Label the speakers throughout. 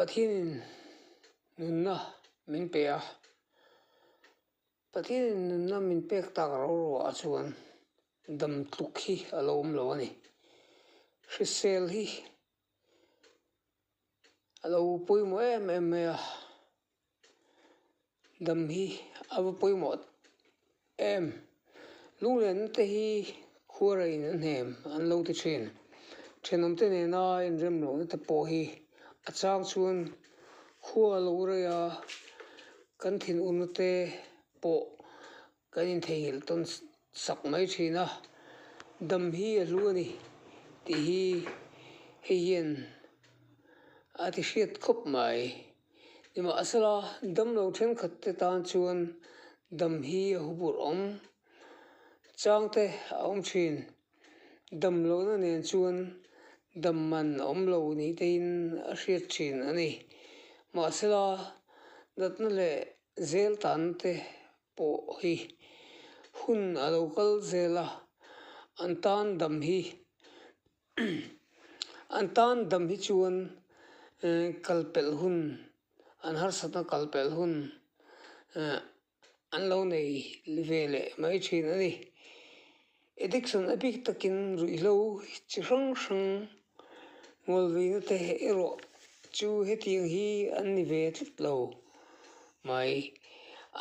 Speaker 1: Pathianin nunna min pe a, Pathianin nunna min pek tak ro ruah chuan dam tluk hi a lo awm lo a ni. Hrisel hi a lo pawimawh em em mai a, dam hi a va pawimawh em. Lunglenna te hi khuara in a hnem an lo ti thin. Thenawmte nena inrem lohna te pawh hi a chang chuan khua a lo rei a, kan thinurna te pawh Kan intheihnghilh tawn sak mai thin a, dam hi a hlu a ni tih hi hei hian a ti hriat khawp mai. Nimahsela, damlo thenkhat te tan chuan dam hi a huphurh awm chang te a awm thin. Dam lohna nen chuan dam man a awm lo ni tein a hriat thin a ni. Mahsela, natna leh zel tan te pawh hi hun a lo kal zel a, an tan dam hi an tan dam hi chuan kal pelh hun an harsatna kal pelh hun an lo nei ve leh mai thin a ni. Addiction a bik takin ruihhlo chi hrang hrang ngawlveina te erawh chu hetiang hi an ni ve tlat lo mai.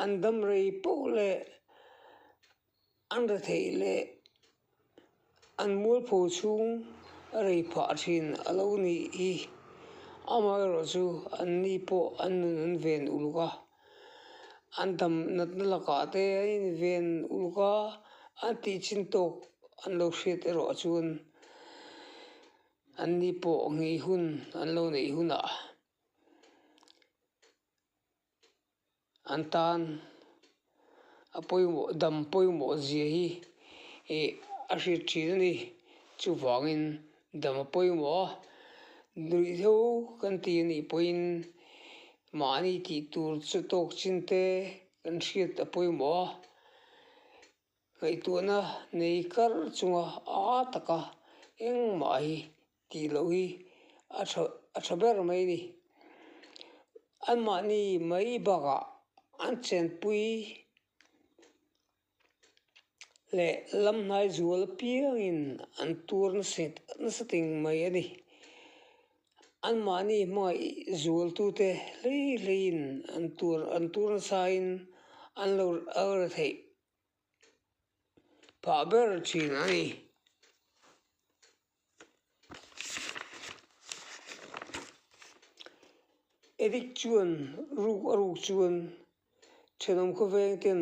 Speaker 1: An dam rei poh leh an ra theih leh an mualpho chhung a rei phah thin a lo nih hi. Amaherawhchu anni pawh an nun an ven uluk a. An dam natna lakah te an inven uluk a, an tih chin tawk an lo hriat erawh chuan anni pawh nghei hun an lo neih hunah an tan a pawimawh dam pawimawh zia hi ih a hriat thin a ni. Chuvangin dam a pawimawh a, nuihlo kan ti a nih pawhin Mahni tih tur chu tawk chin te kan hriat a pawimawh a, ngaihtuahna nei kar chunga a taka engmah hi tih loh hi a tha a tha ber mai a ni. Anmahni mai bakah an chenpui leh lam hnai zual apiangin an tur nasa ting mai a ni. Anmahni hmangaih zualtute hlei hleiin an tur an tur nasain an lo ra theih phah ber thin a ni. Eric chuan ruk a ruk chuan Thenawm khawveng ten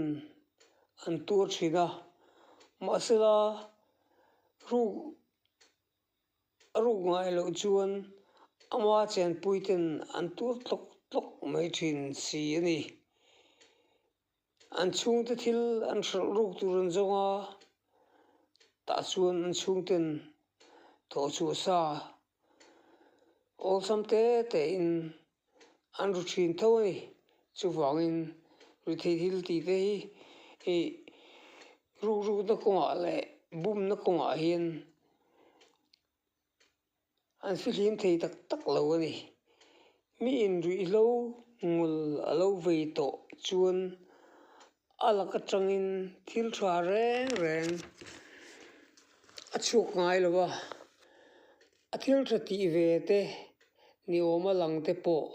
Speaker 1: an tuar thin a, mahsela ruk a ruk ngai loh chuan ama chenpui ten an tuar tlawk tlawk mai thin si a ni. An chhungte thil an hralh ruk tur an zawng a, tah chuan an chhungten thawh chhuah sa awlsam te te in An ru thin tho a ni. Chuvangin rithei thil tih te hi ih rukrukna kawngah leh bumna kawngah hian an fihlim thei tak tak lo a ni. Mi inruihhlo ngul a lo vei tawh chuan a lak atangin thil tha reng reng a chhuak ngai lo a. A thil tha tih ve te ni awma lang te pawh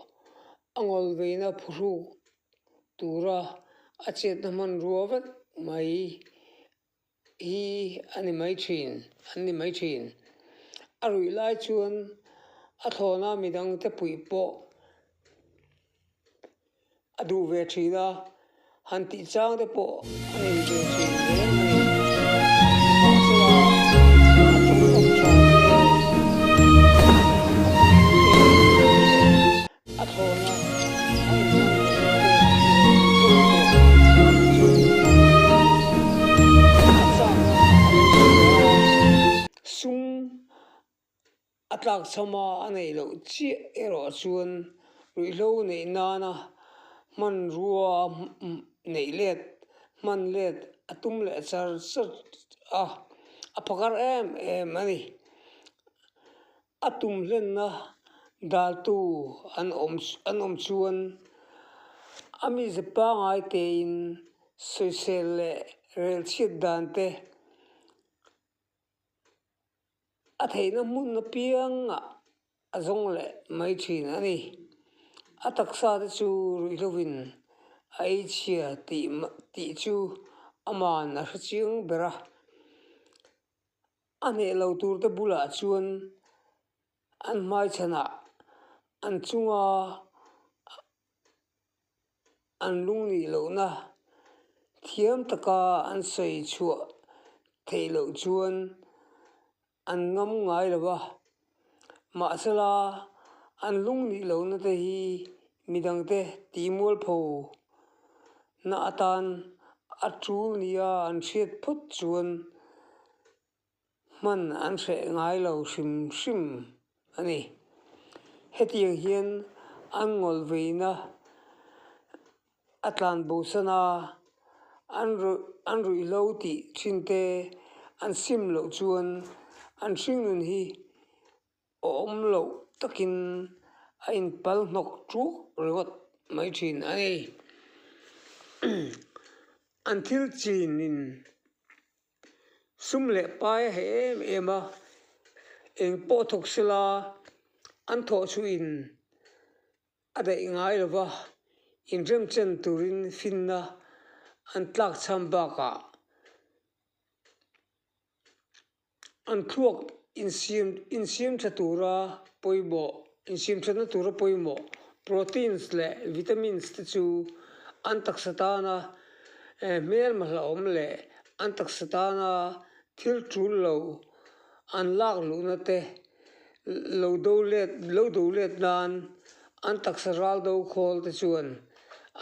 Speaker 1: a ngawl veina phuhruk tura a chetna hmanrua vek mai hi a ni mai thin an ni mai thin. A ruih lai chuan a thlawna midang te puih pawh A duh ve thin a, han tih chang te pawh a nei ve thin reng a ni. Nimahsela, a tawngkam tha te, a puihna te leh a thlawna a inhman lehna te erawh chu a chakna a lo chhuah a, sum A tlakchhama a neih loh chiah erawh chuan ruihhlo neih nana hmanrua neih let, hman let a tum leh char char a, a phakar em em a ni. A tum hlenna. Daltu an awm an awm chuan a mize pangngai tein sawisel leh rel chhiat dan te a theihna hmun apiangah a zawng leh mai thin a ni. A taksa te chu ruihhlovin a ei chhia tih tih chu aman a hre chiang ber a. A hneh lo tur te bulah chuan an hmaichhanah an chunga an lung nih lohna thiam taka an sawi chhuah theih loh chuan an ngam ngai lo va. Mahsela an lung nih lohna te hi midangte tihmualpho na atan a tul nia an hriat phawt chuan hman an hreh ngai lo hrim hrim a ni. Hetiang hian an ngawl veina a tlan bosan a, an an ruihhlo tih thin te an sim loh chuan an hringnun hi awm loh takin a inpal hnawk ṭuk ringawt mai ṭhin a ni. An thil chinin Sum leh pai a heh em em a, eng pawh thawk sela an thawh chhuin a daih ngai lo va, inremchen turin finna an tlakchham bakah An thluak insiam insiam tha tura pawimawh insiam thatna tura pawimawh proteins leh vitamins te chu an taksa tana hmelma hlauhawm leh an taksa tana thil tul lo an lak luhna te lo do let lo do let nan an taksa ral do khawl te chuan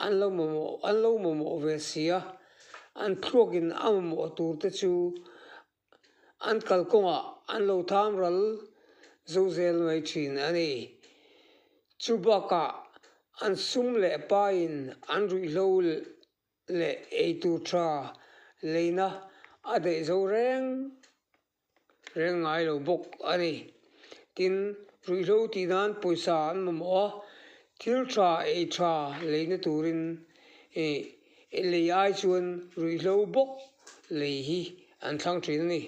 Speaker 1: an lo mamawh an lo mamawh ve si a an thluakin a mamawh tur te chu An kalkawngah an lo tham ral zo zel mai thin a ni. Chu bakah an sum leh pain an ruihhlo leh eitur tha leina a daih zo reng reng ngai lo bawk a ni. Tin, ruihhlo tih nan pawisa an mamawh a, thil tha ei tha leina turin lei ai chuan ruihhlo bawk lei hi an thlang thin a ni.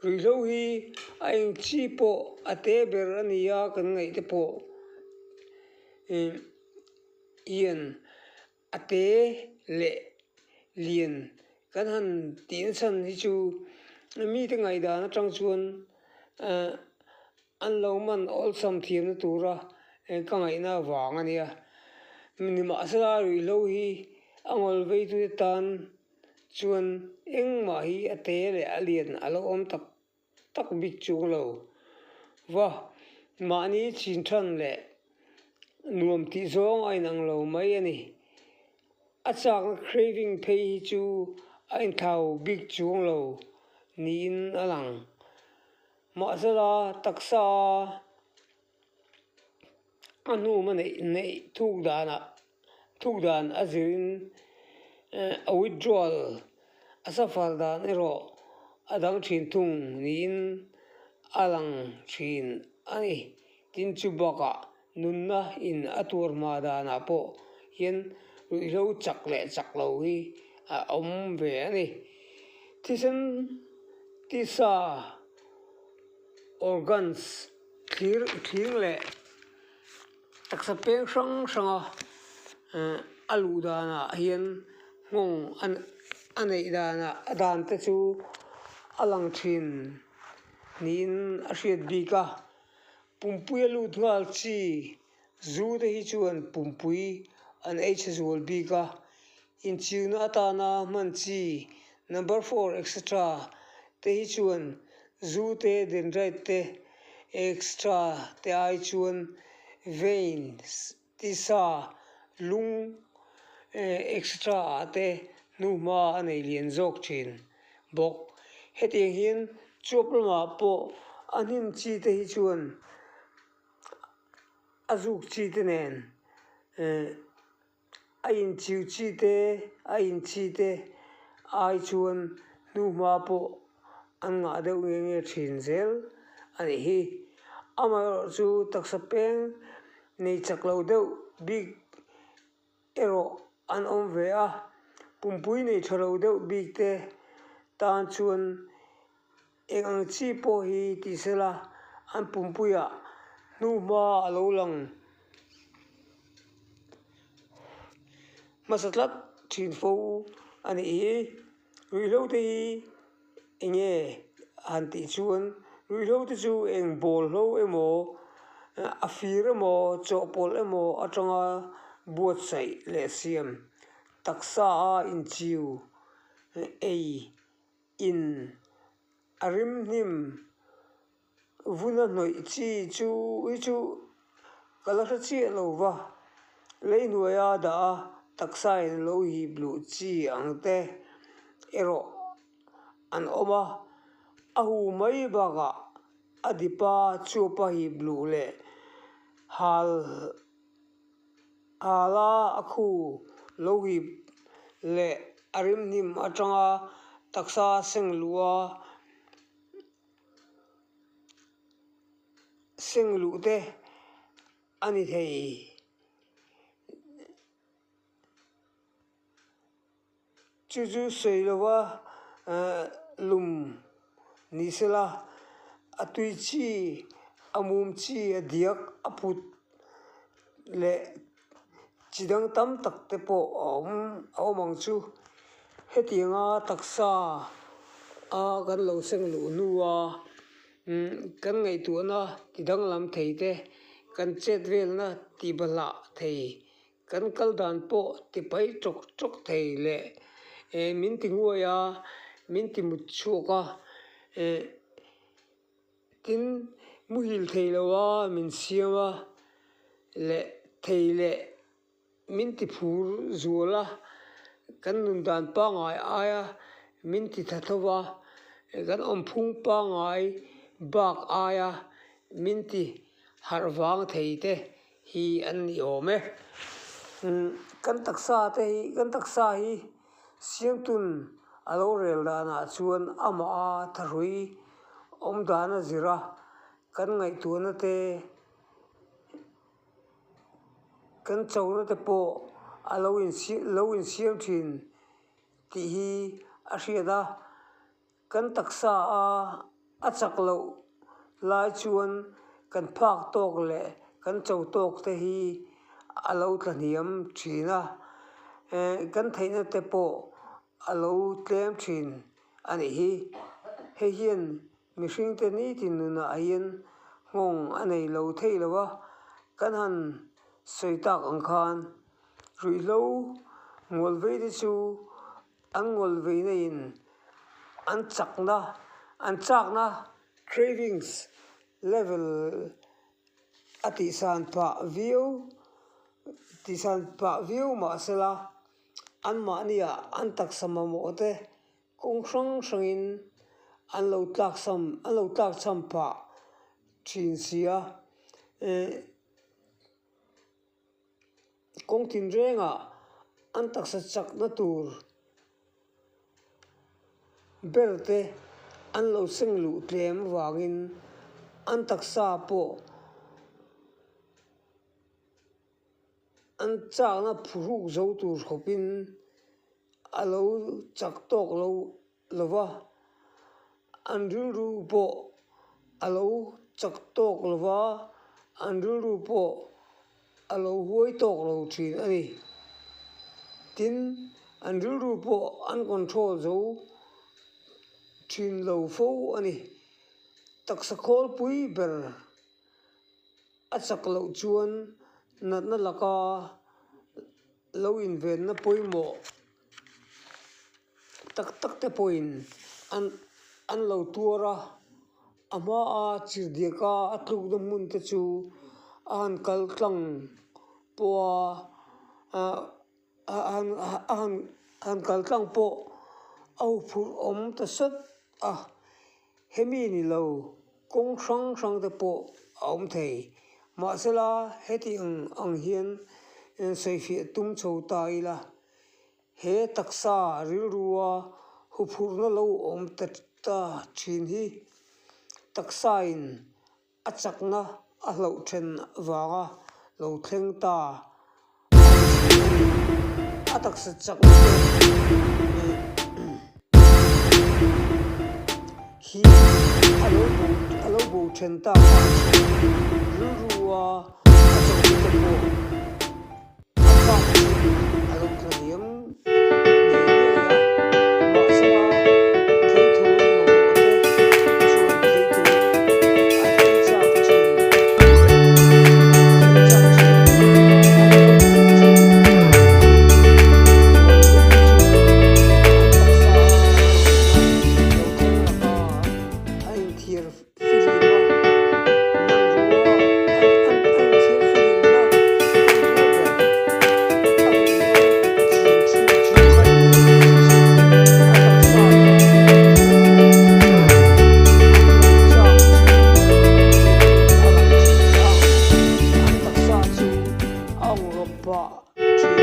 Speaker 1: Ruihhlo hi a eng chi pawh a te ber a ni a kan ngaih te pawh hian a te leh lian kan han tih na chhan hi chu mite ngaihdan atang chuan An lo man awlsam thiamna tura ka ngaihna avang a nia. Nimahsela ruihhlo hi a ngawl veitute tan chuan engmah hi a te leh a lian a lo awm tak tak bik chung lo va, mahni chin than leh nuam tih zawng a inang lo mai a ni. A chakna craving phei hi chu a inthlau bik chung lo niin a lang. Mahsela taksa a hnum a neih neih thuk danah thuk dan a zirin a withdrawal a suffer dan erawh a dang thin thung niin a lang thin a ni. Tin chu bakah nunna in a tuar hma danah pawh hian ruihhlo chak leh chak lo hi a awm ve a ni. Thisen tisa organs thlir thling leh taksa peng hrang hranga a luh danah hian nghawng a neih danah a dan te chu a lang thin niin a hriat bik a. Pumpui a lut nghal chi zu te hi chuan pumpui an ei chhe zual bik a, inchiuna atana hman chi number four etc te hi chuan zu te dendrite te etc te ai chuan veins tisa lung etc ah te hnuhma a nei lian zawk thin bawk. Hetiang hian chuap lamah pawh a hnim chi te hi chuan a zuk chi te nen a inchiu chi te a inchi te ai chuan hnuhma pawh an ngah deuh nge nge thin zel a nih hi. Amaherawhchu taksa peng nei chak lo deuh bik erawh an awm ve a, pumpui nei tha lo deuh bik te tan chuan eng ang chi pawh hi tih sela an pumpuiah hnuhma a lo lang hmasa tlat thin fo a nih hi. Ruihhlo te hi eng nge han tih chuan ruihhlo te chu eng bawlhlo emaw a fir emaw chawhpawlh emaw atanga buatsaih leh siam taksa a inchiu ei in a rim hnim Vuna hnawih chi chu hi chu ka la hre chiah lo va, leihnuaia dah a taksa in lo hip luh chi ang te erawh an awm a, a hu mai bakah a dipa chuapa hip luh leh hal hala a khu lo hip leh a rimhnim atanga taksa seng luh a. Seng luh te a ni thei. Chu chu sawi lova lum ni sela a tui chi a mum chi a diak a phut leh chi dang tam tak te pawh a awm a awm ang chu. Hetianga taksa a kan lo seng luh hnua kan ngaihtuahna ti danglam thei te, kan chet velna ti bahlah thei, kan kal dan pawh ti pai tawk tawk thei leh min ti nguai a, min ti mut chhuak a. Tin, muhil thei lo a min siam a leh thei leh min ti phur zual a, kan nun dan pangngai aia min ti tha tho va, kan awmphung pangngai bak aia min ti harh vang thei te hi an ni awm e. Kan taksa te hi, kan taksa hi Siamtun a lo rel danah chuan amah a thahrui awm dan a zir a, kan ngaihtuahna te, kan chona te pawh a lo lo insiam thin tih hi a hriat a. Kan taksa a a chak loh lai chuan kan phak tawk leh kan cho tawk te hi a lo tla hniam thin a, kan theihna te pawh a lo tlem thin a nih hi. Hei hian mihring te nitin nunah hian nghawng a nei lo thei lo a, kan han sawi tak ang khan ruihhlo ngawlvei te chu An ngawlveina in an chakna, an chakna cravings level a tihsan phah viau, tihsan phah viau mahsela anmahniah an taksa mamawh te kawng hrang hrangin an lo tlaksam, an lo tlakchham phah thin si a. Kawng tinrengah an taksa chakna tur ber te an lo seng luh tlem avangin an taksa pawh an chakna phuhruk zo tur khawpin a lo chak tawk lo lo va, an rilru pawh a lo chak tawk lo va, an rilru pawh a lo huai tawk lo thin a ni. Tin, an rilru pawh an control zo thin lo fo a ni. Taksa khawlpui ber a chak loh chuan natna laka lo invenna pawimawh tak tak te pawhin an an lo tuar a, a hmaa chirhdiaka a tlukna hmun te chu a han kal tlang pawh a ah a han a han han kal tlang pawh a huphurh awm ta sawt a. Hemi ni lo kawng hrang hrang te pawh a awm thei. Mahsela heti ang ang hian sawifiah tum chho ta ila, he taksa rilrua huphurhna lo awm ta ta thin hi taksain. A chakna a hloh then vanga lo thleng ta a ni thin a ni. A taksa chakna te hi a lo bo a lo bo then tak ah chuan rilrua a chona te pawh A phak chu a lo tla hniam ngei ngei a, mahsela theithu mamawh te chuan theithu an ei chak thin, an ei chak thin, an lo duh thin a ni. Rual lum te chu an taksa a ruihna lo thleng laka an inthiar Filimna hmanrua an an a inthiar filimna hmanrua ber a ruihhlo chin thin chin that mai te chu a taksa leh rilru chuan an lo chak thin tih a lang thin a, an taksa chu a awngrawp pah thin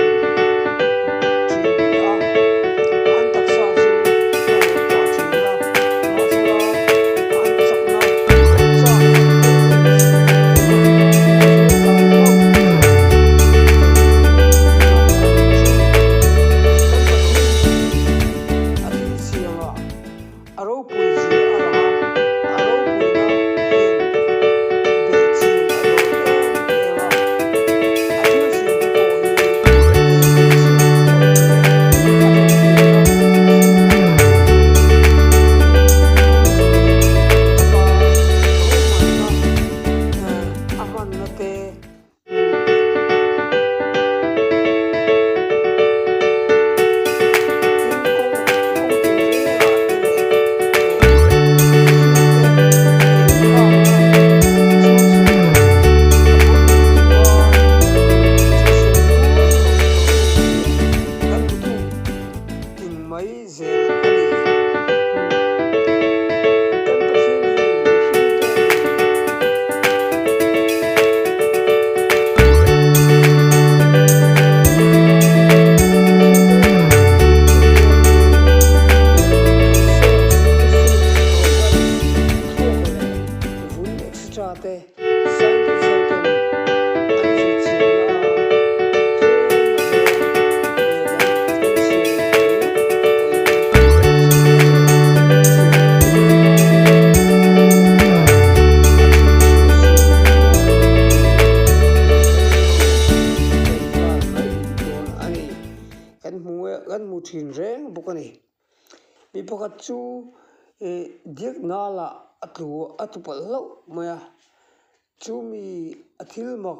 Speaker 1: thin a, an taksa chu a rawn pah thin a, mahsela an chakna, an chakna cravings erawh a zual kai hauh lo thei ngang a nih chu. Kan Pathian hi a thil siamah A ropui zia a lang a, a ropuina hian behchhin a dawn em em a. A thil siam te pawh hi behchhin a awm leh a themthiamna hian a lang em em. Awmze nei taka ruahmanna a hmanna te Tin, kawng kawng tinrengah te leh mihringte eikhakna chu sawi loh a bul tupa sawisel rual loh a ni zia kan hmu thung tin mai zel a ni. Kan Pathian hian mihringte nun Mihringte nun tin reng hian kan cells, tissues, organs, thluak leh vun etc. Te scientist ho ten an zir chianna a tlem a zawng kan kan chhiar ringawt pawhin thiamna leh thiamna te an nei ta a thil chhuah siam pawh tiin kan hmu thei nghal mai dawn a ni. Kan hmu kan hmu thin reng bawk a ni. Mi pakhat chu diak nalah a tlu a tlu palh hlauh mai a, chumi a thil mak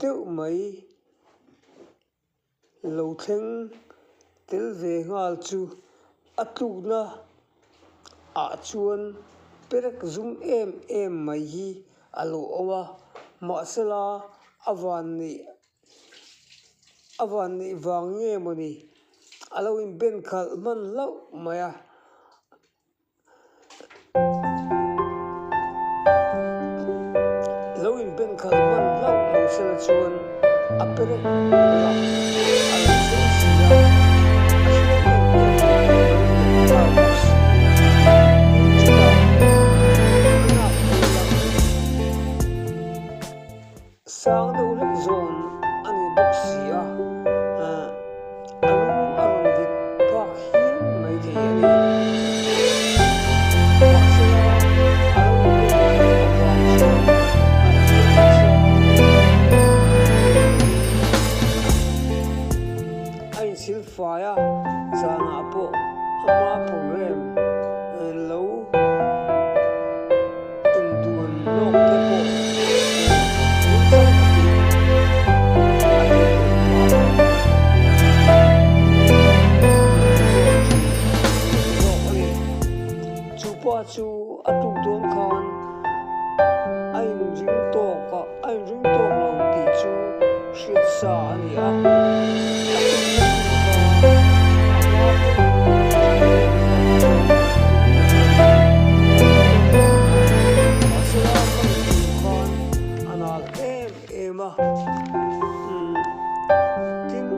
Speaker 1: deuh mai lo thleng tel ve nghal chu a tlukna ah chuan perek zum em em mai hi a lo awm a, mahsela a van neih A van neih vang nge mawni a lo inben khalh hman hlauh mai a. Lo inben khalh hman hlauh lo sela chuan a perek lah a lo sei si a, a hriam em em a lo nghet nghal bawk si. Chutah a nak veilam. Sang deuh hlek zawn a ni bawk si a, a lu a rawn vit phak hial mai thei a ni. Mahsela a lo inpen khalh avang chuan a hliam nasa tiin a insil fai a, zanah pawh ama program lo Induan lawk te pawh nungchang takin a tih leh phah a. Zawk thin zawk a ni. Chu pa chu a tuk dawn khan a inring tawk a, a inring tawk lo tih chu hriat sa a ni a. A tumna hmun kha a hma pawhin a ṭhen kha chuan tum lovin a lo kal tawh a. Mahsela khami tum khan a nal em em a. Tin,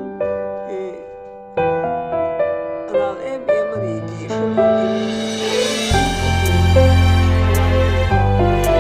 Speaker 1: a nal em em a ni tih hre lawkin fimkhur takin a lai hmun kha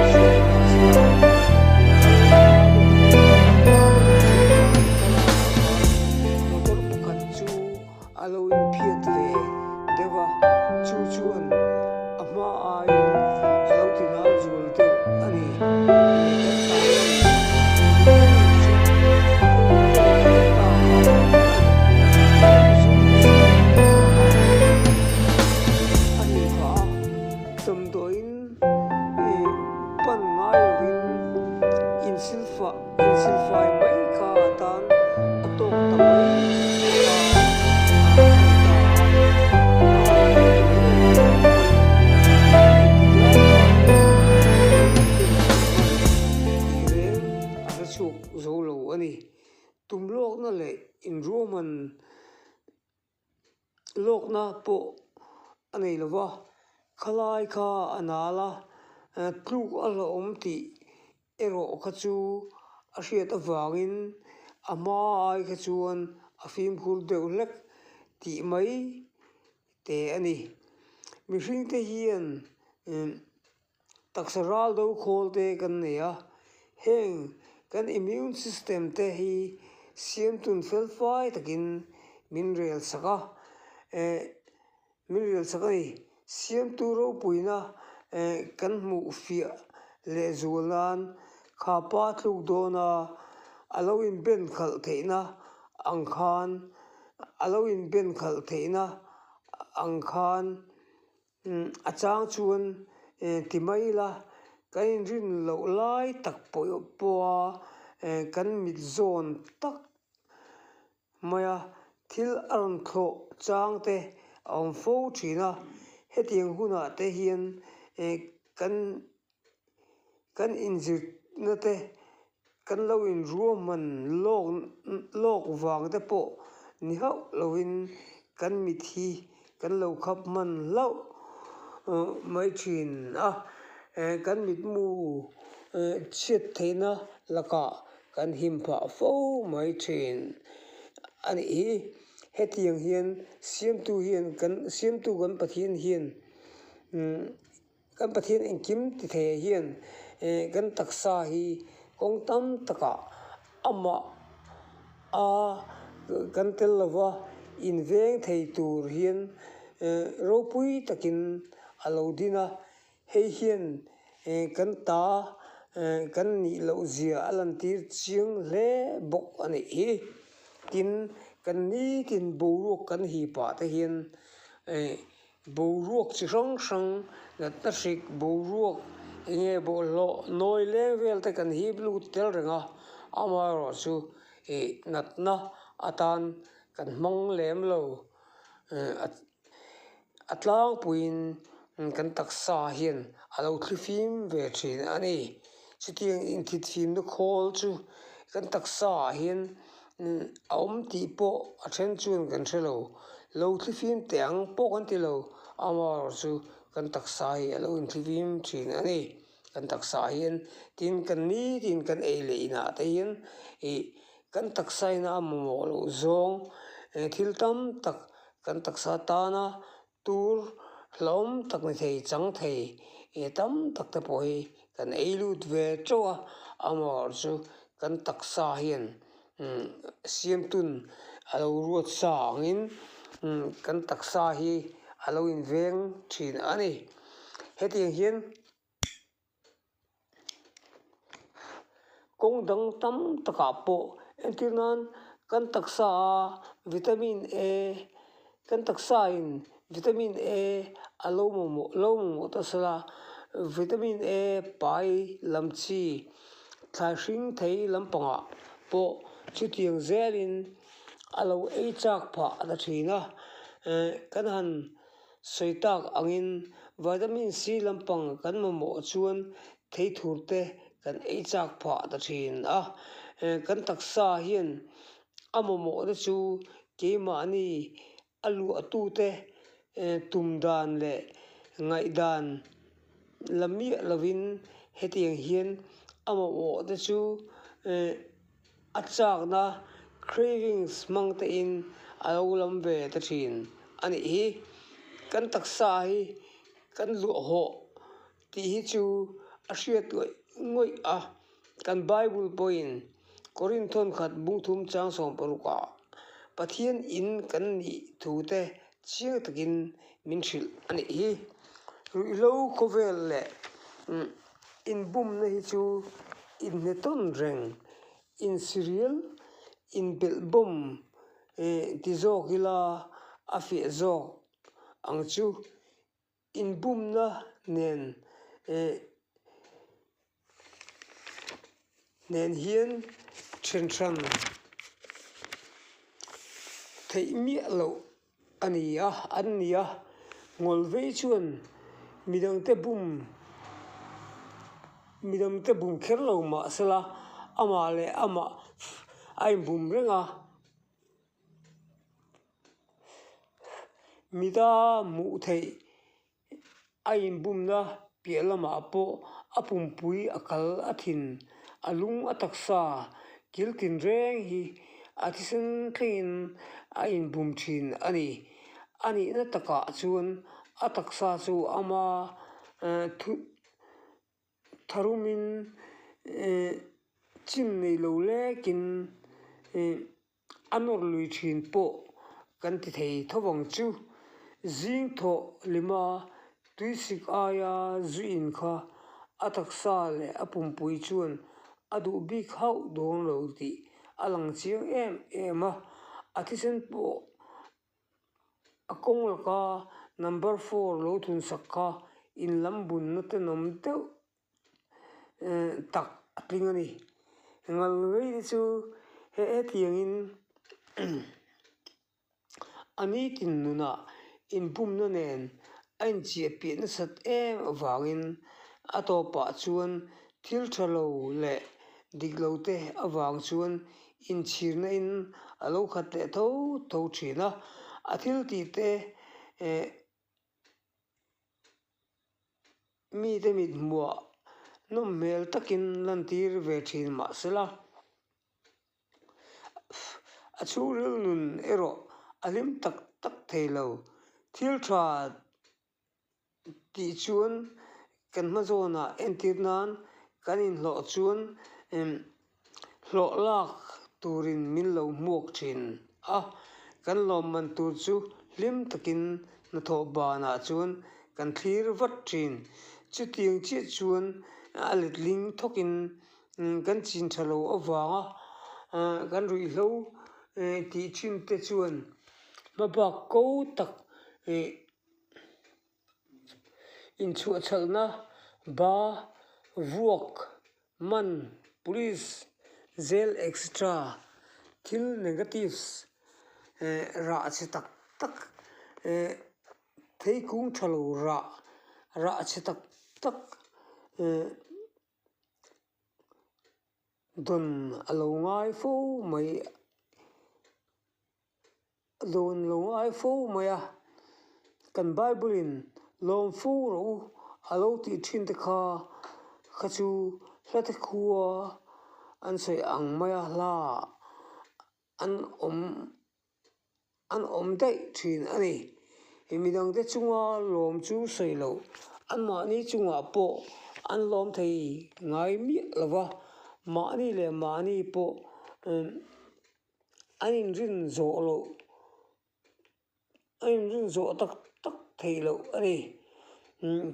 Speaker 1: Insilfai mai kha a tan a tawk ta mai kha a ni ta a, a han ngaihtuah let leh pawhin engtik lai khan nge thil a han hman tih reng a hre chhuak zo lo a ni. Tum lawkna leh inruahman lawkna pawh a nei lo va, khalai kha a nal a, tluk a hlauhawm tih erawh kha chu a hriat avangin a hma ai kha chuan a fimkhur deuh hlek tih mai te a ni. Mihringte hian Taksa ral do khawl te kan nei a, heng kan immune system te hi siamtun fel fai takin min rel sak a, eh min rel sak a ni. Siamtu ropuina eh kan hmuh fiah leh zual nan kha pa tluk dawna a lo inben khalh theihna ang khan a lo inben khalh theihna ang khan A chang chuan ti mai ila kan inrin loh lai tak pawha kan mit zawn tak maia thil a rawn thlawh chang te a awm fo thin a, hetiang hunah te hian kan Kan inzirna te, kan lo inruahman lawk lawk vang te pawh ni hauh lovin kan mit hi kan lo khap hman hlauh mai thin a. Kan mitmu chhiat theihna lakah kan him phah fo mai thin a nih hi. Hetiang hian siamtu hian kan siamtu kan Pathian hian Kan Pathian engkim ti thei hian kan taksa hi kawng tam takah amah a kan tel lova inveng thei tur hian ropui takin a lo din a, hei hian kan ta kan nih loh zia a lantir chiang hle bawk a nih hi. Tin, kan nitin boruak kan hipah te hian Boruak chi hrang hrang, natna hrik, boruak eng nge bawlhhlawh nawi leng vel te kan hip lut tel reng a, amaherawh chu ih natna atan kan hmang lem lo. A tlangpuiin kan taksa hian a lo thlifim ve thin a ni. Chutiang inthitfimna khawl chu kan taksa ah hian A awm tih pawh a then chuan kan hre lo. Lo thlifim teh ang pawh kan ti lo. Amaherawh chu kan taksa hi a lo inthlifim thin a ni. Kan taksa hian tin kan nitin kan ei leh inah te hian ih kan taksa ina a mamawh loh zawng thil tam tak kan taksa tana Tur hlawm tak ni thei chang thei e tam tak te pawh hi kan ei lut ve teuh a, amaherawh chu kan taksa hian siamtun a lo ruat sa angin kan taksa hi a lo inveng thin a ni. Hetiang hian. Kawng dang tam takah pawh entir nan kan taksa a vitamin A kan taksa in vitamin A a lo mamawh lo mamawh ta sela vitamin A pai lam chi thlai hring thei lampangah pawh chutiang zelin a lo ei chak phah a ta thin a kan han Sawi tak angin vitamin C lampang kan mamawh chuan theithur te kan ei chak phah ta thin a. Kan taksa hian a mamawh te chu keimahni a luahtute tum dan leh ngaihdan la miah lovin hetiang hian a mamawh te chu A chakna cravings hmang tein a lo lam ve ta thin a nih hi. Kan taksa hi kan luah hawh tih hi chu a hriat ngawih ngawih a. Kan Bible pawhin Korinth thawnkhat bungthum chang 16 ah Pathian in kan nih thu te chiang takin min hrilh a nih hi. Ruihhlo khawvel leh Inbumna hi chu inhnetawn reng, insirial, inbelhbawm ti zawk ila a fiah zawk ang chu. Inbumna nen. Nen hian then hran theih miah loh a ni a, an ni a. Ngawlvei chuan midangte bum midangte bum kher lo mah sela amah leh amah a inbum reng a. Mida hmuh theih A inbumna piah lamah pawh a pumpui a kal a thin, a lung a taksa kil tin reng hi a thisen thlengin a inbum thin a ni. A nihna takah chuan a taksa chu ama tharumin chin nei lo lekin A nawr lui thin pawh kan ti thei tho vang chu. Zing thawh lima tuisik aia zu in kha a taksa leh a pumpui chuan a duh bik hauh dawn lo tih a lang chiang em em a. A thisen pawh a kawng laka number four lo thunsak kha inlam bunna tenawm deuh tak a tling a ni. Ngal ngei te chu he hetiangin a nitin nunah inbumna nen a inchiah piah nasat em avangin a tawpah chuan thil tha lo leh dik lo te avang chuan inchhirna in a lo khat leh tho tho thin a. A thil tih te Mite mit hmuah nawm hmel takin lantir ve thin mah sela, a chhungril nun erawh a hlim tak tak thei lo. Thil tha tih chuan kan hma zawnah entir nan kan inhlawh chuan Hlawh lak turin min lo hmuak thin a, kan lawmman tur chu hlim takin hnathawh banah chuan kan thlir vat thin. Chutiang chiah chuan a letling thawkin kan chin tha lo avanga kan ruihhlo tih thin te chuan hmabak ko tak inchhuahchhalhna ba vuak Man, Police, Jail etc. Thil negatives rah chhe tak tak theikung tha lo rah rah chhe tak tak dawn a lo ngai fo mai. Dawn lo ngai fo mai a, kan Bible in lawm fo rawh u a lo tih thin te kha kha chu hla te khua an sawi ang mai a hla an awm an awm daih thin a ni. Midang te chunga lawm chu sawi loh anmahni chungah pawh an lawm thei ngai miah lo va, mahni leh mahni pawh An inrin zawh loh, an inrin zawh tak tak theih loh a ni.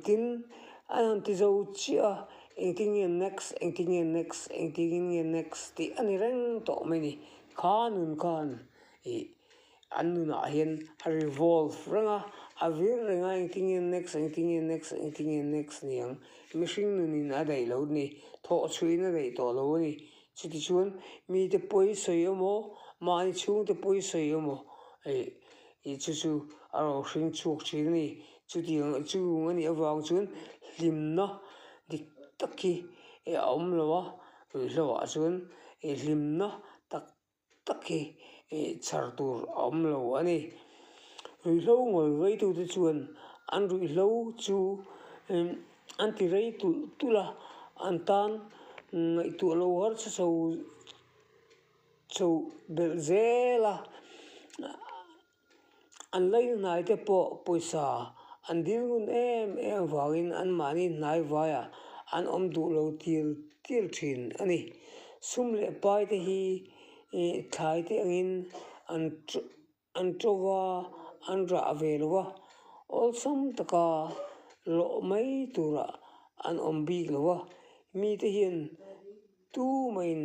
Speaker 1: Tin, an han ti zo chiah a, engtin nge next, engtin nge next, engtin nge next tih a ni reng tawh mai a ni. Kha nun khan ih an nunah hian a revolve reng a, a vir reng a, engtin nge next, engtin nge next, engtin nge next ni ang. Mihring nunin a daih lo a ni, thawh chhuihin a daih tawh lo a ni. Chutichuan, mite pawi sawi emaw, mahni chhungte pawi sawi emaw, ih chu chu a rawn hring chhuak thin a ni. Chutiang chung a nih avang chuan hlimna dik tak hi a awm lo a, ruihhloah chuan hlimna tak tak hi chhar tur a awm lo a ni. Ruihhlo ngawi vaitute chuan an ruihhlo chu an ti rei tulh tulh a, an tan ngaihtuah lo harsa chho chho belh zel a. An laina hnai te pawh pawisa an dil ngun em em vangin anmahni hnai vaiah an awm duh lo tial tial thin a ni. Sum leh pai te hi thlai te angin an an to va, an rah ve lo va, awlsam taka lawh mai turah an awm bik lo va, mite hian Tumaiin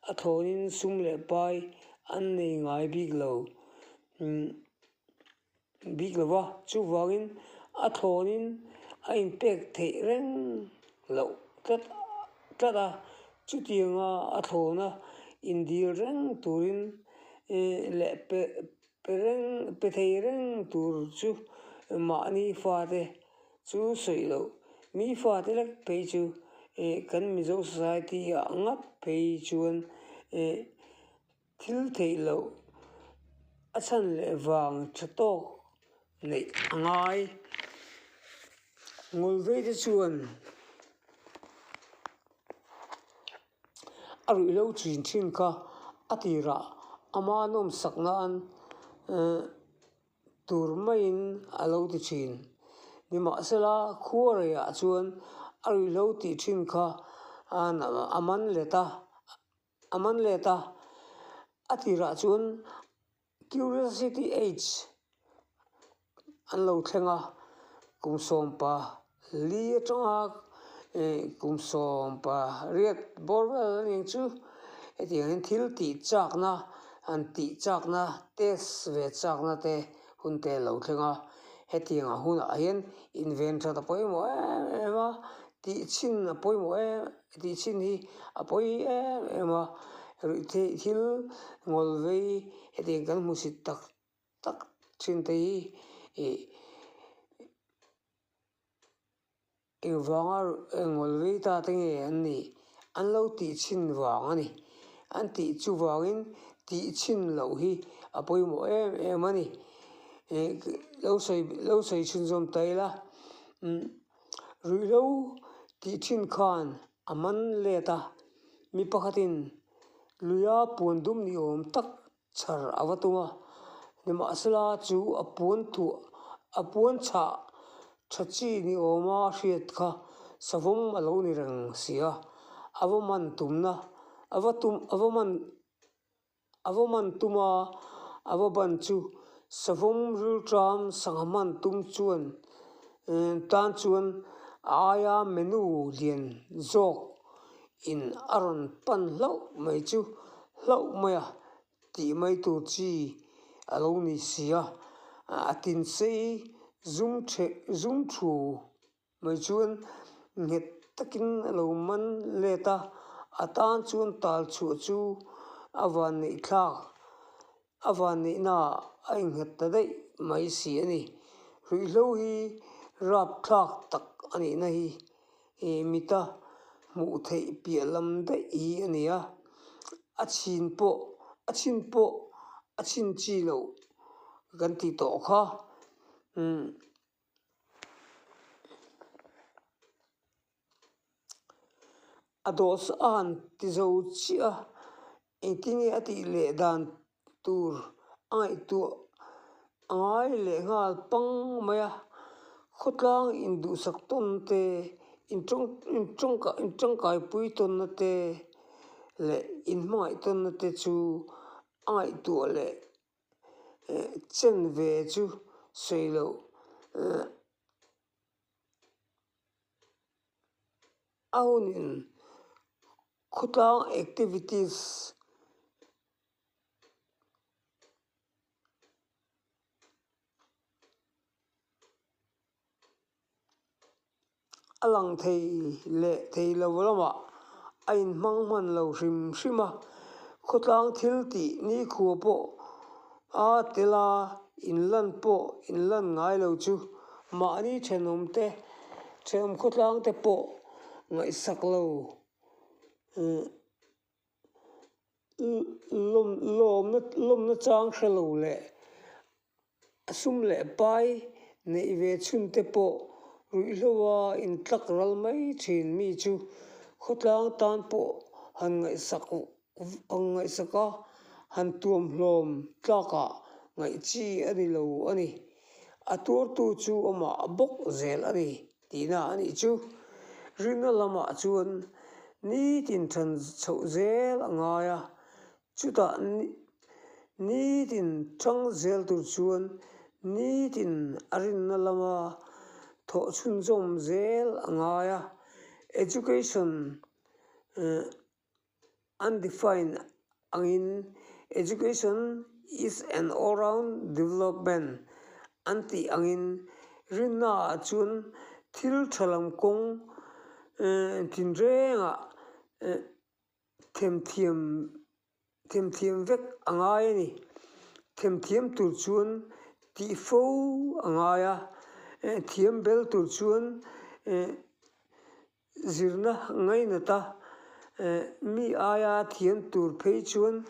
Speaker 1: a thawnin sum leh pai an nei ngai bik lo bik lo va, chuvangin a thawnin a inpek theih reng loh tlat tlat a. Chutianga a thlawna indil reng turin leh pe reng pe thei reng tur chu mahni fate chu sawi loh. Mi fate lek phei chu kan Mizo society ah ngat phei chuan Thil theih loh a chhan leh vang tha tawk neih a ngai. Ngulvei te chuan a ruihhlo chin thin kha a tirah ama nawmsak nan tur maiin a lo ti thin. Nimahsela khuareiah chuan a ruihhlo tih thin kha a man let a. A man let a, a tirah chuan Curiosity Age an lo thleng a, kum 14 atanga kum 18 bawr vel a ning chu hetiangin thil tih chakna an tih chakna test ve chakna te hun te a lo thleng a, hetiang hunah hian inven that a pawimawh em em a, tih chhin a pawimawh em. Tih chhin hi a pawi em em a, ruihtheih thil ngawl vei hetiang kan hmusit tak tak thin te hi ih engvanga ngawl vei ta te nge an nih an lo tih chhin vang a ni. An tih chuvangin tih chhin loh hi a pawimawh em em a ni. Ih lo sawi lo sawi chhunzawm ta ila umm. Ruihhlo tih thin khan a man let a, mi pakhatin luia puan dum ni awm tak chhar a va tum a, nimahsela chu a puan thuah a puan chhah tha chi ni awma hriat kha savawm a lo ni reng si a, a va man tumna a va tum a va man. A va man tum a, a va ban chu savawm rilṭam sangha man tum chuan tan chuan a aia menu lian zawk in a rawn pan hlauh mai chu hlauh mai a tih mai tur chi a lo ni si a, a tin sei zum the zum thu. Mai chuan nghet takin a lo man let a, a tan chuan tal chhuah chu a van neih thlak, a van neihna ah a innghet ta daih mai si a ni. Ruihhlo hi rapthlak tak a nihna hi mita hmuh theih piah lam daih hi a ni a, a chhin pawh a chhin pawh a chhin chi loh kan tih tawh kha. A dawh a han ti zo chiah a, engtin nge a tih leh dan tur a ngaihtuah a ngai leh nghal pang mai a, khawtlang induhsak tawn te, intawngkaipui tawnna te leh inhmangaih tawnna te chu a ngaihtuah leh Chen ve chu sawi loh a hunin khawtlang activities A lang thei leh thei lo lamah a inhmang hman lo hrim hrim a, khawtlang thil tih nikhua pawh a tel a, inlan pawh inlan ngai lo chu mahni thenawm te, thenawm khawtlang te pawh ngaihsak lo lawmna chang hre lo leh a sum leh pai neih ve chhun te pawh ruihhloa intlak ral mai thin mi chu khawtlang tan pawh han ngaihsak han ngaihsak a, han tuamhlawm tlakah ngaih chi a ni lo a ni. A tuartu chu amah bawk zel a ni. Tihna a nih chu. Rinna lamah chuan nitin than chhoh zel a ngai a, chutah nitin thang zel tur chuan nitin a rinna lama thawh chhunzawm zel a ngai a. Education Undefined angin Education is an all-round development an tih angin rinnaah chuan thil tha lam kawng tinrengah. Themthiam themthiam vek a ngai a ni. Themthiam tur chuan tih fo a ngai a, thiam bel tur chuan zirna ngainat a, mi aia thiam tur phei chuan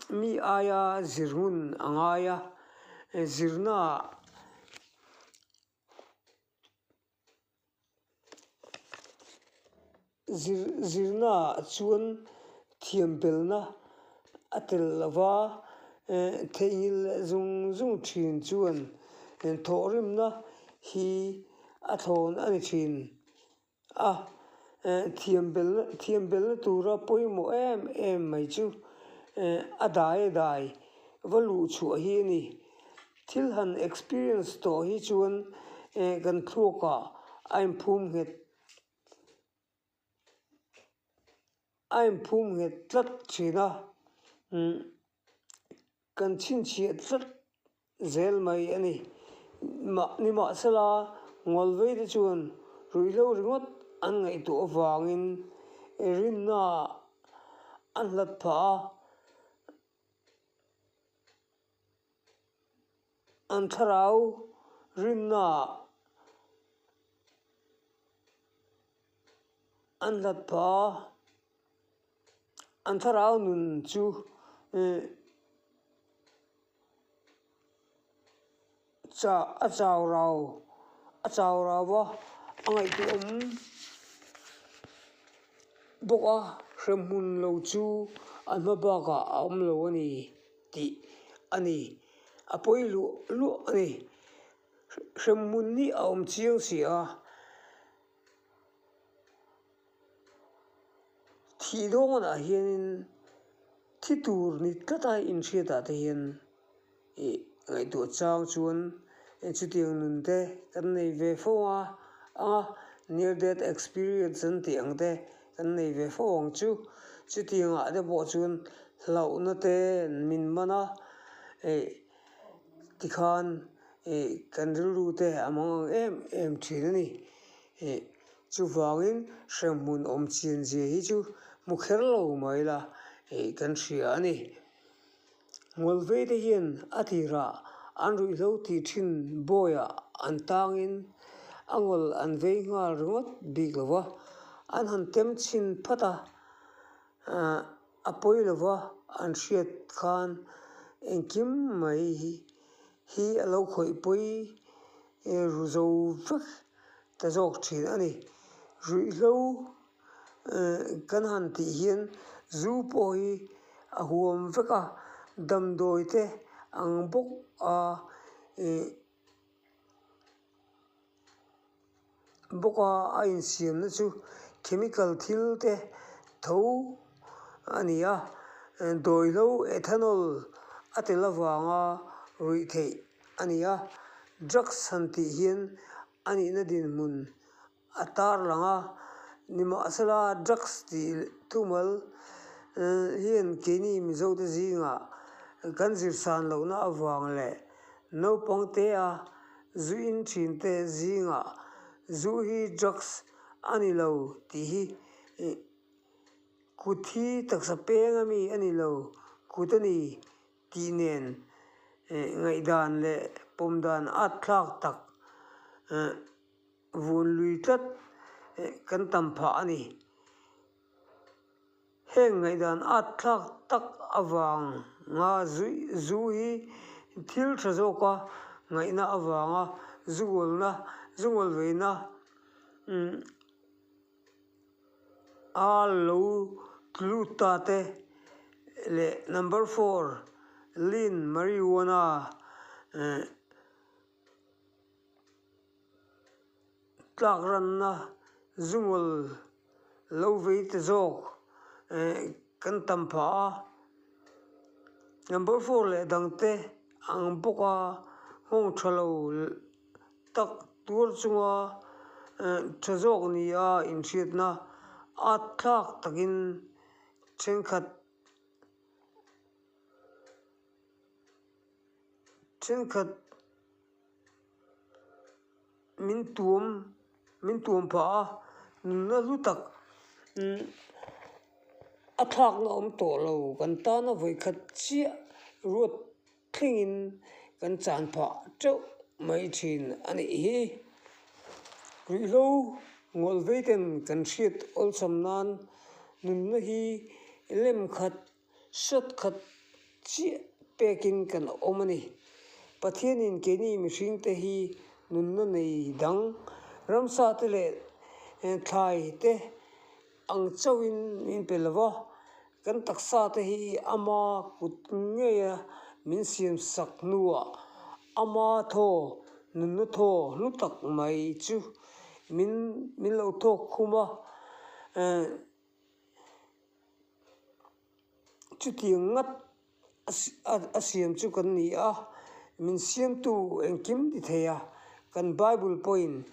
Speaker 1: mi aia zir hun a ngai a, zirnaah. Zirnaah chuan thiambelna a tel lova, theihnghilh leh zung zung thin chuan thawhrimna hi a thlawn a ni thin a. Thiambelna tura pawimawh em em mai chu a dai a dai va luh chhuah hi a ni. Thil han experience tawh hi chuan kan thluakah a inphum nghet a inphum nghet tlat thin a, kan chhinchhiah tlat zel mai a ni. Nimahsela Ngawlvei te chuan ruihhlo ringawt an ngaihtuah avangin rinnaah an hlat phah a. An thlarau rinnaah an hlat phah a, an thlarau nun chu a chau rau a chau rau va, a ngaihtuahawm bawk a, hremhmun lo chu a hma bakah a awm lo a ni. Tih a ni. A pawi luah luah a ni. Hremhmun hi a awm chiang si a. Thih dawnah hianin thi tur ni tlata inhriatah te hian ih ngaihtuah chang chuan chutiang nun te kan nei ve fo a anga near death experience an tih ang te kan nei ve fo ang chu. Chutiangah te pawh chuan hlauhna te min man a, ih tikhan ih kan rilru te a mang ang em em thin a ni. Ih chuvangin hremhmun awm chian zia hi chu hmu kher lo mai la ih kan hria a ni. Ngawlvei te hian a tirah an ruihhlo tih thin bawiah an tangin a ngawl an vei nghal ringawt bik lo va, an han tem chhin phat a, a pawi lo va an hriat khan engkim mai hi a lo khawih pawi ru zo vek ta zawk thin a ni. Ruihhlo Kan han tih hian zu pawh hi a huam vek a, damdawi te ang bawk a ih bawk a a insiamna chu chemical thil te tho a ni a, dawihlo ethanol a tel avanga ruih theih a ni a, drugs han tih hian a nihna dinhmun A tar lang a, nimahsela drugs tih thumal hian keini Mizote zingah kan zirsan lohna avang leh naupang tea zu in thinte zingah zu hi drugs a ni lo tih hi kut hi taksa peng a mi a ni lo, kut a ni tih nen ngaihdan leh pawmdan at thlak tak Vun lui tlat kan tam phah a ni. Heng ngaihdan at thlak tak avanga zu hi thil tha zawka ngaihna avanga zu ngawlna, zu ngawl veina a lo tlut ta te leh number four Lin marijuana Tlak ranna zungawl lo vei te zawk kan tam phah a, number four leh dangte ang bawk a nghawng tha lo tak tuar chunga tha zawk ni a inhriatna at thlak takin thenkhat thenkhat min tuam min tuam phah a nunna hlu tak umm. A thlakna awm tawh lo, kan tana vawikhat chiah ruat thlengin kan chan phah teuh mai thin a nih hi. Ruihhlo ngawlvei ten kan hriat awlsam nan nunna hi lem khat Shot khat chiah pekin kan awm a ni. Pathianin keini mihringte hi nunna nei dang, ramsa te leh thlai te ang chauhin min pe lo va, kan taksa te hi ama kut ngeia min siam sak hnuah ama thaw, nunna thaw hlu tak mai chu min min lo thawk khum a. Chutiang ngat a siam chu kan ni a, min siamtu engkim ti thei a, kan Bible pawhin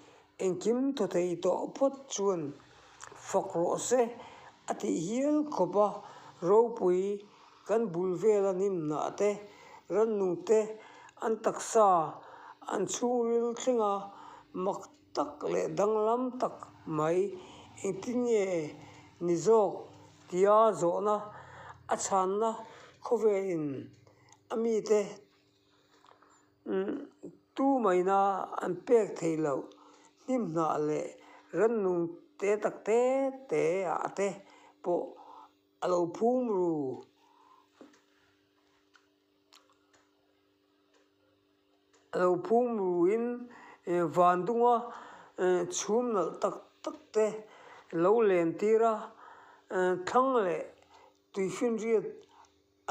Speaker 1: engkim thaw thei tawh phawt chuan fak rawh se a tih hial khawp a, ropui kan bul vela nimnah te, rannung te, an taksa, an chhungril thlenga mak tak leh danglam tak mai engtin nge ni zawk tia zawhna a chhanna khawvelin a mite tu maina an pek theih loh hnimhnah leh rannung te tak te te ah te pawh a lo phum ru. A lo phum ruin van dunga chhum nalh tak tak te lo len tir a, thlang leh tuifinriat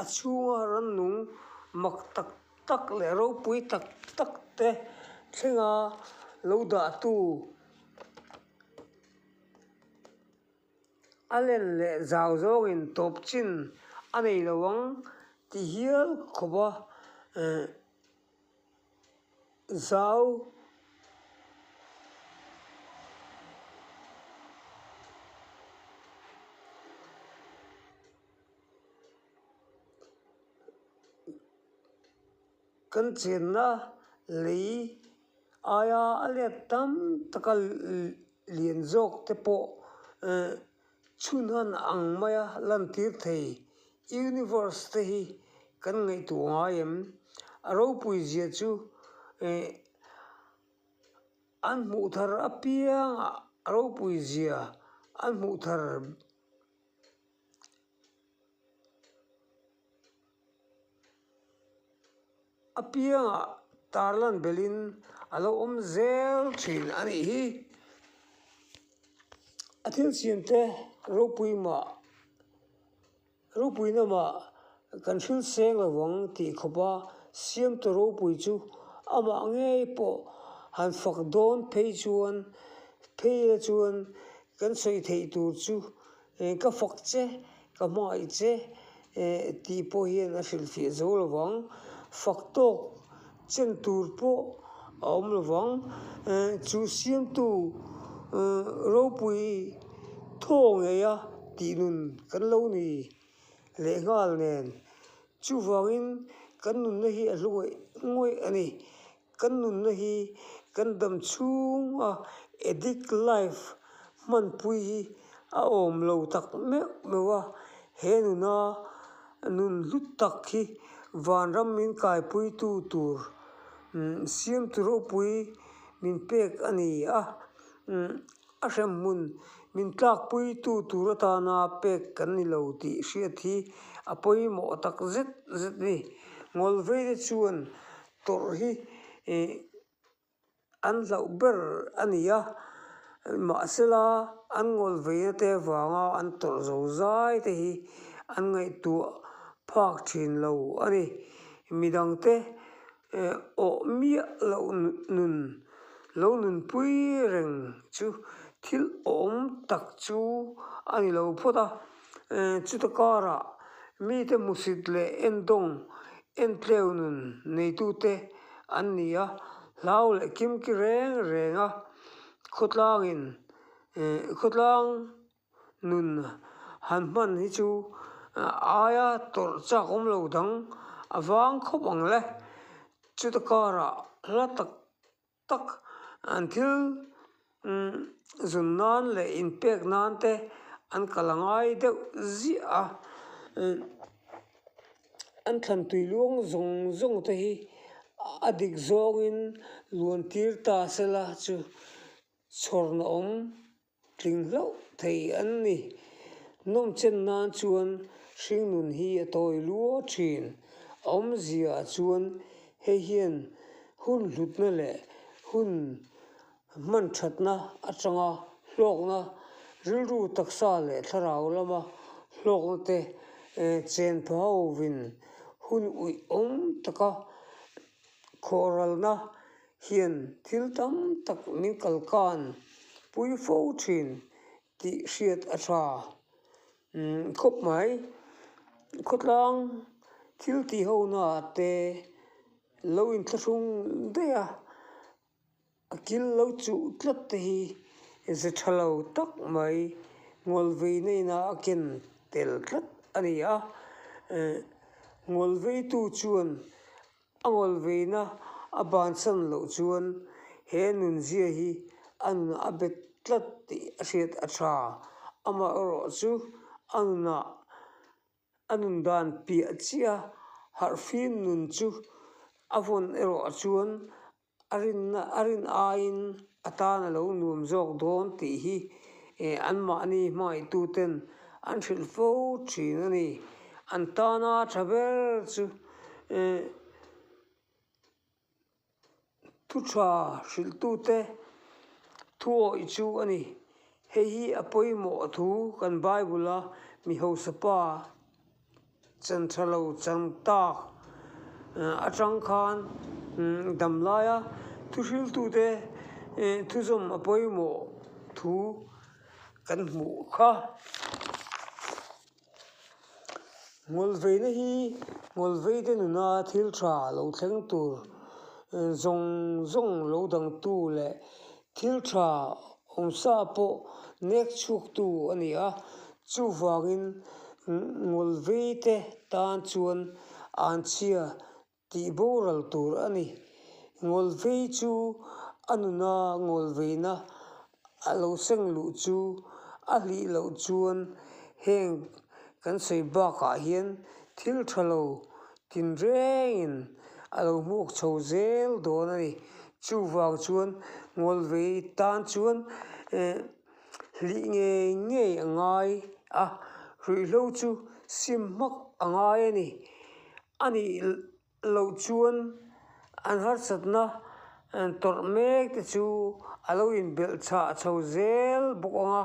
Speaker 1: a chhunga rannung mak tak tak leh ropui tak tak te thlenga lo dah tu. A len leh zau zawngin tawp chin a nei lo ang ti hial khawp a, zau Kan chenna lei aia a let tam taka lian zawk te pawh chhunhan ang maia lantir thei universe te hi kan ngaihtuah ngai em? A ropui zia chu an hmuh thar apiangah a ropui zia an hmuh thar. A piangah tarlan belhin a lo awm zel thin a nih hi. A thil siam te ropui mah ropui lamah kan hrilh seng lo vang tih khawpa siamtu ropui chu amah ngei pawh han fak dawn phei chuan phei la chuan kan sawi theih tur chu Ka fak che, ka hmangaih che tih pawh hian a hrilhfiah zo lo vang. Fak tawk chen tur pawh a awm lo vang. Chu siamtu ropui thaw ngeia tih nun kan lo ni lehnghal nen. Chuvangin kan nunna hi a hlu ngawih ngawih a ni. Kan nunna hi kan dam chhunga addict life hmanpui hi a awm lo tak meuh meuh a, he nuna nun hlu tak hi vanram min kaipuitu tur siamtu ropui min pek a ni a. A hremhmun min tlakpuitu tur atana pek kan ni lo tih hriat hi a pawimawh tak zet zet a ni. Ngawlveite chuan tawrh hi an hlauh ber a ni a, mahsela an ngawlveina te avanga an tawrh zo zai te hi an ngaihtuah phak thin lo a ni. Midangte Awh miah loh nun lo nunpui reng chu thil awm tak chu a ni lo phawt a. Chuta karah mite hmusit leh endawng entleu nun neitute an ni a, hlau leh kimki reng reng a khawtlangin khawtlang Nun han hman hi chu aia tawrh chak awm lo dang a vang khawp ang le. Chuta karah hla tak tak an thil zun nan leh inpek nan te an kal a ngai deuh ziah a. An thlan tui luang zawng zawng te hi a dik zawngin luan tir ta sela chu chhawrna awm tling hlauh thei an ni. Nawmchen nan chuan hringnun hi a tawi lua thin. A awmzia chuan hei hian hun hlutna leh hun Hman thatna atanga hlawkna, rilru taksa leh thlarau lama hlawkna te chen pha hovin hun uih awm taka khawhralna hian thil tam tak min kalkan pui fo thin tih hriat a tha khawp mai. Khawtlang thil tih hona te lo inthlahrung daih a. A kil lo chuh tlat te hi ze tha lo tak mai ngawlveina ina a ken tel tlat a ni a. Ngawlveitu chuan a ngawlveina a bansan loh chuan he nunzia hi a nunah a bet tlat tih a hriat a tha. Amaherawh chu a nunah A nun dan piah chiah a harhfim nun chu a vawn erawh chuan a rinna a rin aiin a tan a lo nuam zawk dawn tih hi anmahni hmangaihtu ten an hrilh fo thin a ni. An tana tha ber chu Thu tha hrilhtute thu awih chu a ni. Hei hi a pawimawh thu kan Bible-a mi hausa pa chan tha lo chan tak atang khan dam laia thu hrilhtute thuzawm a pawimawh thu kan hmuh kha. Ngawlveina hi Ngawlveite nuna thil tha lo thleng tur zawng zawng lo dangtu leh thil tha awmsa pawh nek chhuaktu a ni a, chuvangin Ngawlveite tan chuan anchhia Tih boral tur a ni. Ngawlvei chu a nuna ngawlveina a lo seng luh chu a hlih loh chuan heng kan sawi bakah hian thil tha lo tinrengin a lo hmuak chho zel dawn a ni. Chuvang chuan ngawlvei tan chuan hlih ngei ngei a ngai a, ruihhlo chu sim hmak a ngai a ni. A nih loh chuan an harsatna tawrh mek te chu a lo inbelh chhah chho zel bawk ang a,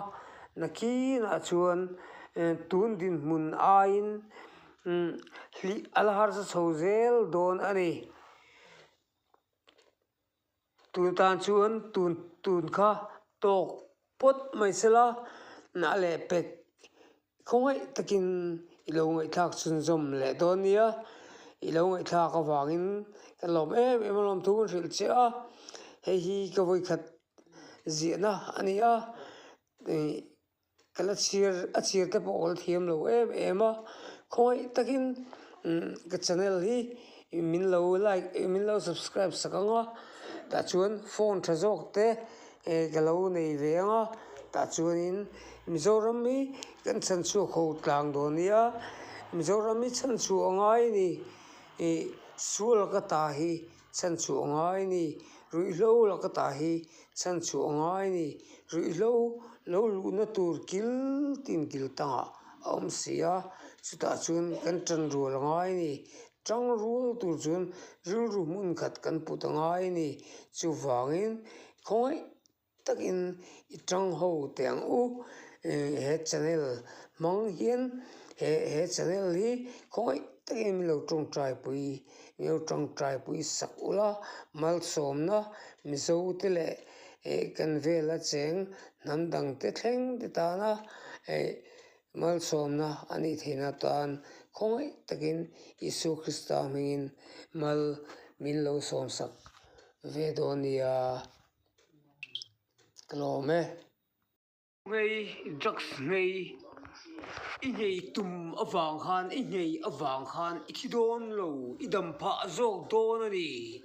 Speaker 1: nakinah chuan tun dinhmun aiin hlih a la harsa chho zel dawn a ni. Tun tan chuan tun tun kha tawk pawt mai sela a leh pek khawngaih takin i lo ngaihthlak chhunzawm leh dawn nia. I lo ngaihthlak avangin ka lawm em em a lawm thu kan hrilh che a, hei hi ka vawikhat ziahna a ni a. Ka la chhir a chhir te pawh ka la thiam lo em em a, khawngaih takin ka channel hi min lo like min lo subscribe sak ang a, tah chuan phone tha zawk te ka lo nei ve ang a, tah chuanin Mizoram hi kan chhanchhuak ho tlang dawn nia, Mizoram hi chhanchhuah a ngai a ni, ih sual ka ta hi chhanchhuah a ngai a ni, ruihhlo laka ta hi Chhanchhuah a ngai a ni. Ruihhlo lo luhna tur kil tin kil tangah a awm si a, chutah chuan kan tan rual a ngai a ni. Tang rual tur chuan rilru hmun khat kan put a ngai a ni. Chuvangin khawngaih takin i tang ho teh ang u. He channel hmang hian he he channel hi khawngaih takin min lo tawngtai pui. Mio tawngtaipui sak ula malsawmna Mizo te leh kan vela cheng hnam dang te thleng te tana malsawmna a nih theihna tan khawngaih takin Isua Krista hmingin mal min lo sawmsak ve dawn nia ka lawm e. Nghei, drugs nghei, i nghei tum avang khan, i nghei avang khan i thi dawn lo, i dam phah zawk dawn a ni.